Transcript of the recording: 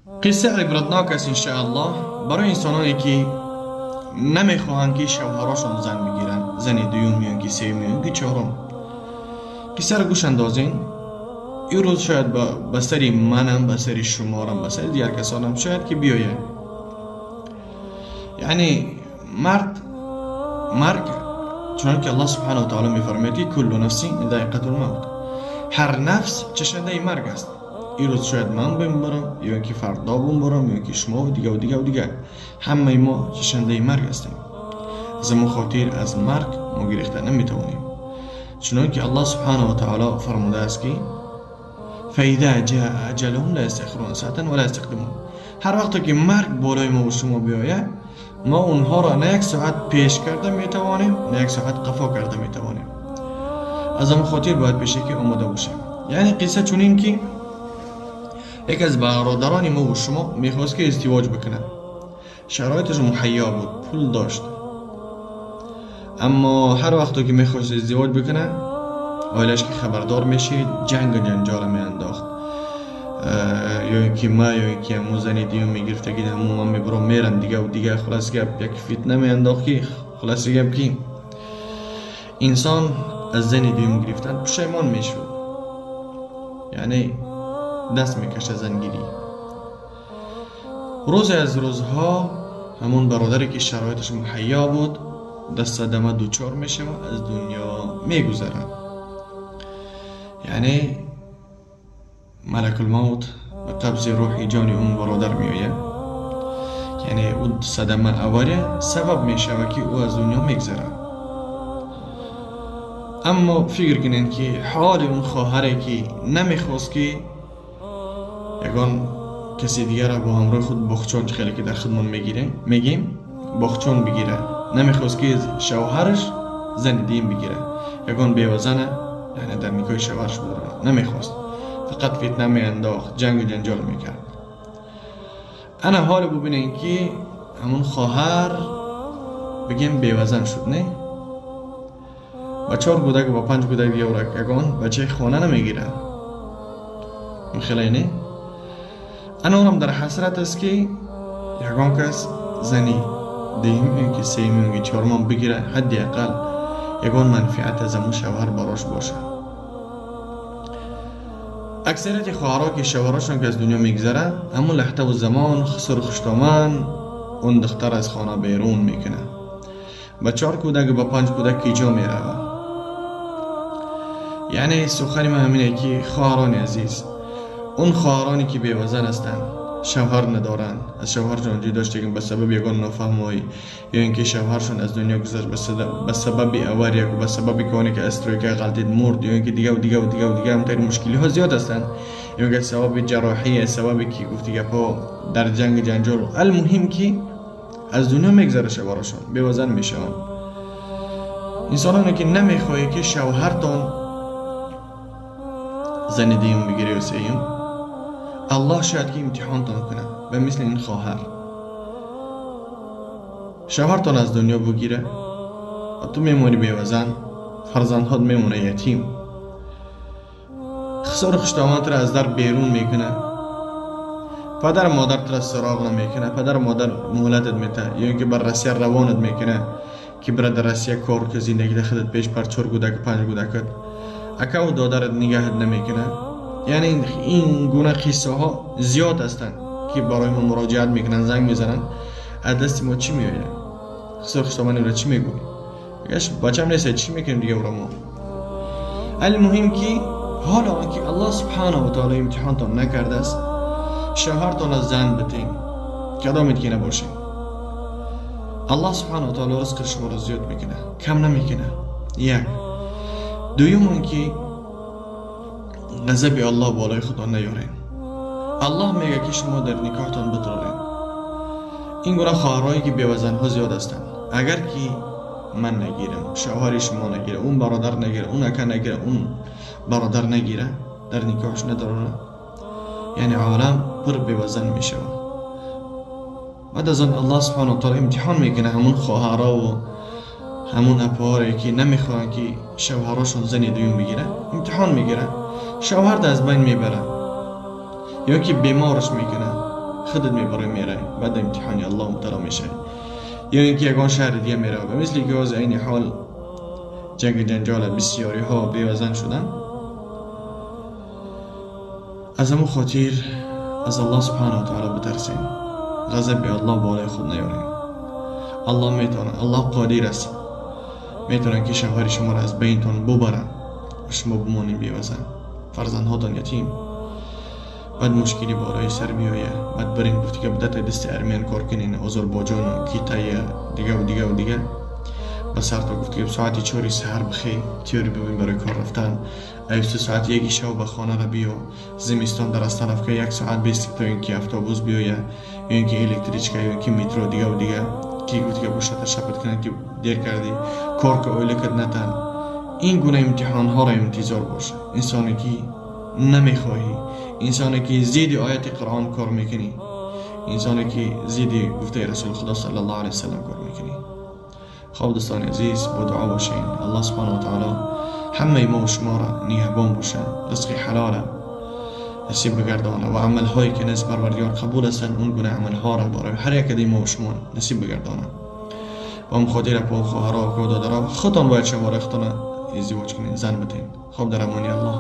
Қисса ибратнок аст, иншааллоҳ, барои инсононе, ки намехоҳанд, ки шавҳарошон зан бигиранд, зани дуюм ё ки сеюм ё ки чорум. Қиссаро гӯш андозин. Ин рӯз шояд ба сари манам, ба сари шуморам, ба сари дигар касонам шояд ки биёяд. Яъне мард, марг, чунон ки Аллоҳ субҳанаҳу таоло мефармояд, ки куллу нафсин заиқатул мавт, ҳар нафс чашандаи марг аст. Ин рӯз шояд ман бимбарам ё ки фардо бимбарам, ё ки шумо, дигаву дигаву дигар. Ҳамаи мо чашандаи марг ҳастем. Аз ҳамон хотир аз марг мо гирифта наметавонем, чунон ки Аллоҳ субҳанаҳу ва таоло фармудааст, ки фаиза ҷаа аҷалуҳум ла ястахируна саатан ва ла ястақдимун. Ҳар вақте ки марг болои мо шумо биёяд, мо онҳоро на як соат пеш карда метавонем, на як соат қафо карда метавонем. Аз ҳамон хотир бояд пешакӣ омода бошем. Яъне қисса чунин, ки яке аз бародарони мо шумо мехост, ки издивоҷ бикунад. Шароиташ муҳайё буд, пул дошт, аммо ҳар вақто ки мехост издивоҷ бикунад, оилаш ки хабардор мешид, ҷангу ҷанҷола меандохт. Ё ин ки ма, ё ин ки ҳамун зани дуюм мегирифтаги, ҳамун ман мебурам, мерам, дигаву дигар. Хулоси гап, як фитна меандохт, ки хулоси гап, ки инсон аз зани дуюм гирифтан пушаймон мешуд, яъне даст мекашад зангирӣ. Рӯзе аз рӯзҳо ҳамон бародаре, ки шароиташ муҳайё буд, дар садама дучор мешавад, аз дунё мегузарад. Яъне малакулмавт ба қабзи рӯҳи ҷони он бародар меояд. Яъне ӯ садама, авария сабаб мешавад, ки ӯ аз дунё мегзарад. Аммо фикр кунед, ки ҳоли он хоҳаре, ки намехост, ки ягон каси дигарро бо ҳамроҳи худ боғчон, хеле ки дар худмон мегирем, мегем, боғчон бигира, намехост, ки шавҳараш зани дуюм бигира, ягон бевазана, яъне дар никоҳи шавҳараш буд, намехост, фақат фитна меандохт, ҷангу ҷанҷол мекард. Ана ҳоле бубинед, ки ҳамун хоҳар, бигем, бевазан шуд, не ба чор кӯдак, ба панҷ кӯдак биёрак, ягон бачаи хона намегирад, хеле не. Ана онам дар ҳасрат аст, ки ягон кас зани дуюм ё ки сеюм ё ки чорумам бигира, ҳадди ақал ягон манфиат аз ҳамун шавҳар барош бошад. Аксарияти хоҳарҳо, ки шавҳарошон ки аз дунё мегзарад, ҳамун лаҳтаву замон хусуру хуштоман он духтар аз хона берун мекунад. Ба чор кӯдак, ба панҷ кӯдак киҷо меравад? Яъне сухани ман ҳамине, ки хоҳарони азиз, он хоҳароне, ки бевазан ҳастанд, шавҳар надоранд, аз шавҳаршон ҷудо шудагин ба сабаби ягон нофаҳмоӣ, ё ин ки шавҳаршон аз дунё гузашт ба сабаби авария, ба сабаби ки оне ки аз стройка ғалтид, мурд, ё ин ки дигаву дигаву дигаву дигар ҳамтари мушкилиҳо зиёд ҳастанд, ё ки сабаби ҷарроҳия, сабаби ки гуфти гапҳо дар ҷангу ҷанҷол, алмуҳим, ки аз дунё мегзара шавҳарашон, бевазан мешаванд. Инсононе, ки намехоҳед, ки шавҳартон зани дуюм бигирӣ ё сеюм, Аллоҳ шояд ки имтиҳонтон кунад ба мисли ин хоҳар, шавҳартон аз дунё бигира ва ту мемонӣ бевазан, фарзандҳот мемона ятим, хисору хуштомадро аз дар берун мекунад, падар модаратро суроғ намекунад, падар модар муҳлатат метаҳад ё ин ки бар Россия равонат мекунад, ки бира, дар Россия кор ки, зиндагида худат пеш бар, чор кӯдаку панҷ кӯдакат, акаву додарат нигаҳат намекунад. Яъне ин гуна қиссаҳо зиёд ҳастанд, ки барои мо муроҷиат мекунанд, занг мезананд. Аз дасти мо чӣ меояд? Хисор хуштоманро чӣ мегӯй? Бачам нест, чӣ мекунем дига уро мо? Алмуҳим, ки ҳоло он ки Аллоҳ субҳанаҳу ва таоло имтиҳонтон накардааст, шавҳартонро зан битен, кадомед ки набошед, Аллоҳ субҳанаҳу ва таоло ризқи шуморо зиёд мекунад, кам намекунад. Як дуюм он ки ғазаби Аллоҳ болои худо наёред. Аллоҳ мегӯяд, ки шумо дар никоҳтон бидоред. Ин гуна хоҳарҳое, ки бевазанҳо зиёд ҳастанд, агар ки ман нагирам, шавҳари шумо нагира, он бародар нагира, он ака нагира, он бародар нагира, дар никоҳаш надорад, яъне олам пур бевазан мешавад. Баъд аз он Аллоҳ субҳанаҳу таоло имтиҳон мекунад ҳамун хоҳарову ҳамун апаҳое, ки намехоҳанд, ки шавҳарошон зани дуюм бигирад, имтиҳон мегирад, шавҳарда аз байн мебарад ё ки бемораш мекунад. Худат мебарой, мерай, баъд имтиҳони Аллоҳ мубтало мешавӣ. Ё ин ки ягон шаҳри дига меравад. Ба мисли ки ҳозир айни ҳол ҷанги ҷанҷола, бисёриҳо бевазан шуданд. Аз ҳамон хотир аз Аллоҳ субҳанаҳу ва таъоло битарсем, ғазаби Аллоҳ болои худ наёрем. Аллоҳ метавонад, Аллоҳ қодир аст, метавонад, ки шавҳари шуморо аз байнтон бубарад ва шумо бимонед бевазан, фарзандҳотон ятим, баъд мушкилӣ болои сар биёяд. Баъд барин, гуфти ки дата дасти армян кор кунен, Озарбойҷону Китая, дигаву дигаву дига. Ба сарто, гуфти ки, соати 4-и саҳар бихе, тиёри бибин барои кор рафтан, айсу соати 1-и шав ба хонара биё. Зимистон дар остановка як соат бести, то ин ки автобус биёя, ё ин ки электричка, ё ин ки метро, дигаву дига, ки, гуфти ки, гӯшата шапат кунад, ки дер кардӣ кор, ка ойликат натан. Ин гуна имтиҳонҳоро интизор боша, инсоне ки намехоҳӣ, инсоне ки зидди ояти Қуръон кор мекунӣ, инсоне ки зидди гуфтаи Расули Худо саллаллоҳу алайҳи васаллам кор мекунӣ. Хоб, дӯстони азиз, бо дуо бошед. Аллоҳ субҳанаҳу ва таъоло ҳамаи мо шуморо нигаҳбон бошад, ризқи ҳалола насиб бигардонад ва амалҳое ки назди Парвардигор қабул ҳастанд, он гуна амалҳоро барои ҳар яке мо шумо насиб бигардонад. Ба он хотир, апо, хоҳаро, ака, додаро, худтон бояд шавҳарои худтона издивоҷ кунед, зан битен. Хоб, дар амони Аллоҳ.